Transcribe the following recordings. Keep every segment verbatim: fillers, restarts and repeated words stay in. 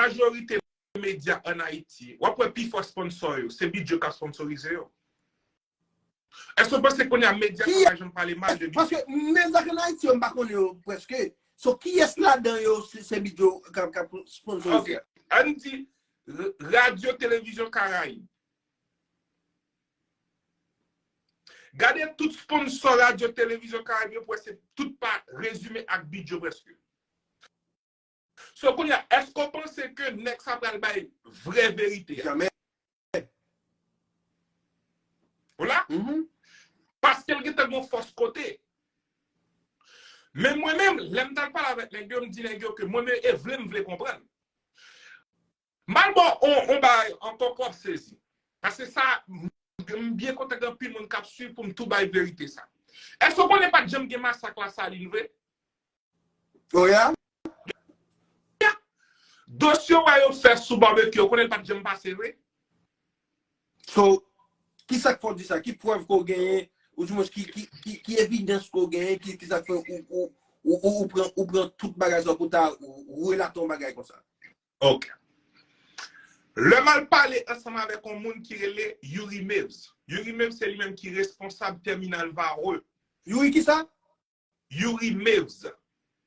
majorite medya ann Ayiti, w ap wè pifò sponsò yo, se Bidjo k ap sponsorize yo. Èske w panse kounye a medya sa pa janm pale mal de Bidjo? Paske medya k ann Ayiti yo, m pa konnen yo prèske. So, kiyès ladan yo se, se Bidjo k ap, k ap sponsorize? Ok. Ann di, r- Radyo Televizyon Karayib. Gade tout sponsò Radyo Televizyon Karayib yo, pou wè se tout pa rezime ak Bidjo prèske. So, kounye a, èske w panse ke nèg sa pral bay vrè verite a? Jamè. Ou la? Mhm. Paske l gentan gen yon fòs kote. Men mwen menm, lè m t al pale avèk nèg yo, m di nèg yo ke mwen menm, e vle m vle konprann. M al ba w on, on bagay ankò, w ap sezi. Paske sa, m m byen kontan gen anpil moun k ap swiv pou m tou bay verite sa. Èske w konnen pa t janm gen masak Lasalin vre? Oh, yeah? Dosye w wè yo fè sou Barbecue, w konnen l pa t janm pase vre? So, ki sa k fè w di sa? Ki prèv ke w genyen? Ou di mwen, ki, ki, ki, ki evidans ke w genyen? Ki, ki sa k fè ou, ou, ou, ou, ou pran, ou pran tout bagay sa pou ta relate yon bagay konsa? Ok. Lè m al pale ansanm avèk yon moun ki rele Youri Mevs. Youri Mevs se li menm ki responsab tèminal Varreux. Youri kisa? Youri Mevs.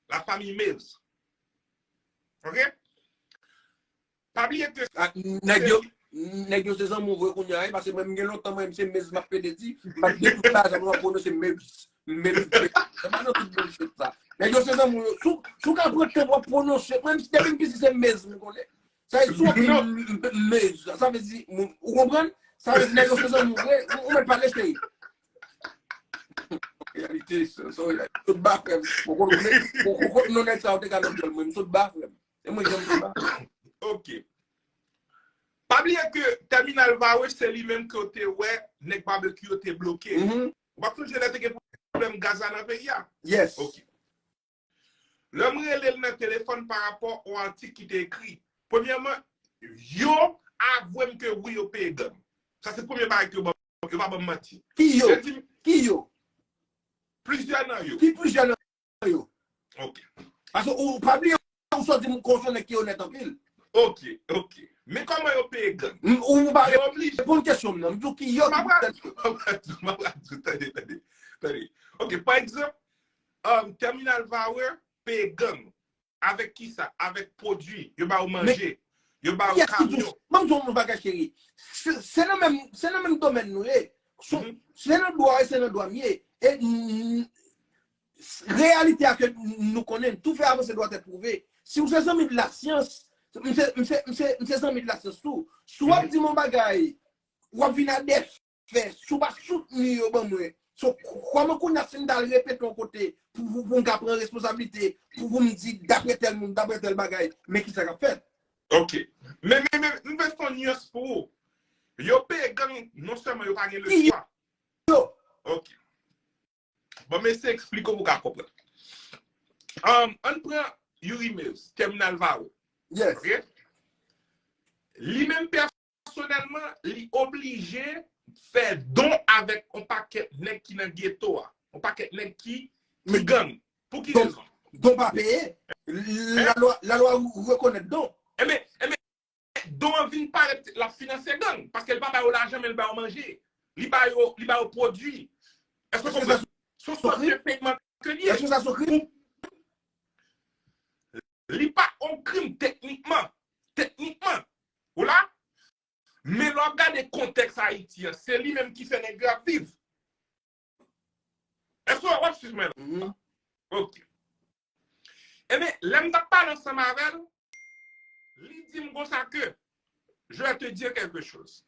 La famille Mevs. Ok? Pa bliye ke... Ah, nèg yo, nèg yo se zanmi w vre kounye a, wi, paske mwen, m gen lontan, mwen, se Mevs m ap pede di, m ap di tout lajan, mwen pwononse Mevs, Mevs, Mevs. Se pa nan tout bullshit sa. Nèg yo se zanmi w, si w, si w ka pran tan pou w ap pwononse, mwen, depi m piti, se Mevs m konnen. Sa vle di, si w ap di m- m- Mevs, sa vle di, ou konprann? Sa vle di, nèg yo se zanmi w vre, ou, ou mèt pale, cheri. Reyalite, so, so, sot ba, frè m. Bon, kote, bon, kote non nèg sa yo te ka nan dyòl mwen, m sot ba, frè m. E mwen, janm sot ba. Ok. Pa bliye ke tèminal Varreux, se li menm ke w te wè, nèg Barbecue yo te bloke. Mhm. Ou pa sonje lè te gen pwoblèm gaz la nan peyi a? Yes. Ok. Lè m rele l nan telefòn pa rapò yon atik ki te ekri. Premyèman, yo avwe m ke wi, yo peye gang. Sa se premye bagay ke yo ban m, yo pa ban m manti. Ki yo? Yo di m Ki yo? Plizyè nan yo. Ki plizyè nan yo? Ok. Paske ou pa bliye, ou sot di m konsa nèg ki onèt anpil. Ok, ok. Men kòman yo peye gang? M- Ou pa Yo oblije. reponn kesyon m nan. M di w ki yo M ki ap di w, m ap di w, tande, tande, tande. Ok, pa egzanp, um, tèminal Varreux peye gang. Avèk kisa? Avèk pwodui. Yo ba yo manje. Yo ba yo kamyon. Ban m di w yon bagay, cheri. Se se nan menm, se nan menm domèn nou ye. Se se nan dwa w ye, se nan dwa m ye. E n- reyalite a ke nou konnen, tout fait avancé doit être prouvé. Si w se zanmi de lasyans, m se, m se, m se, m se zanmi de lasyans tou. Si w ap di m yon bagay, w ap vin a dèfè, si w pa soutni yo ban mwen. So, kòman kounye a si m t al repete yon kote pou, pou, pou m ka pran responsablite, pou, pou m di, daprè tèl moun, daprè tèl bagay, men kisa k ap fèt? Ok. Men, men, men, m vle fè yon nyans pou ou. Yo peye gang, non sèlman yo pa gen lespwa. Yo. Ok. Bon, men se eksplike w pou w ka konprann. Um, ann pran Youri Mevs, tèminal Varreux. Yes. Ok? Li menm pèsonèlman, li oblije fè don avèk yon pakèt nèg ki nan geto a. Yon pakèt nèg ki, ki gang. Pou ki rezon? Don pa peye. Lalwa, lalwa rekonèt don. Enben, enben, don an vin parèt, l ap finanse gang. Paske l pa ba yo lajan, men l ba yo manje. Li ba yo, li ba yo pwodui. Èske w konprann? Se yon sòt de peyman ke li ye. Èske sa se yon krim? Li pa yon krim teknikman. Teknikman. Ou la? Men lè w ap gade kontèks Ayiti an, se li menm ki fè nèg yo ap viv. Èske w ap swiv mwen la? Ok. Enben, lè m t ap pale ansanm avè l, li di m konsa ke, je vais te dire quelque chose.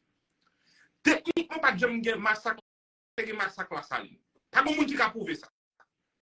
Teknikman, pa t janm gen masak, te gen masak Lasalin. Pa gen moun ki ka pwouve sa.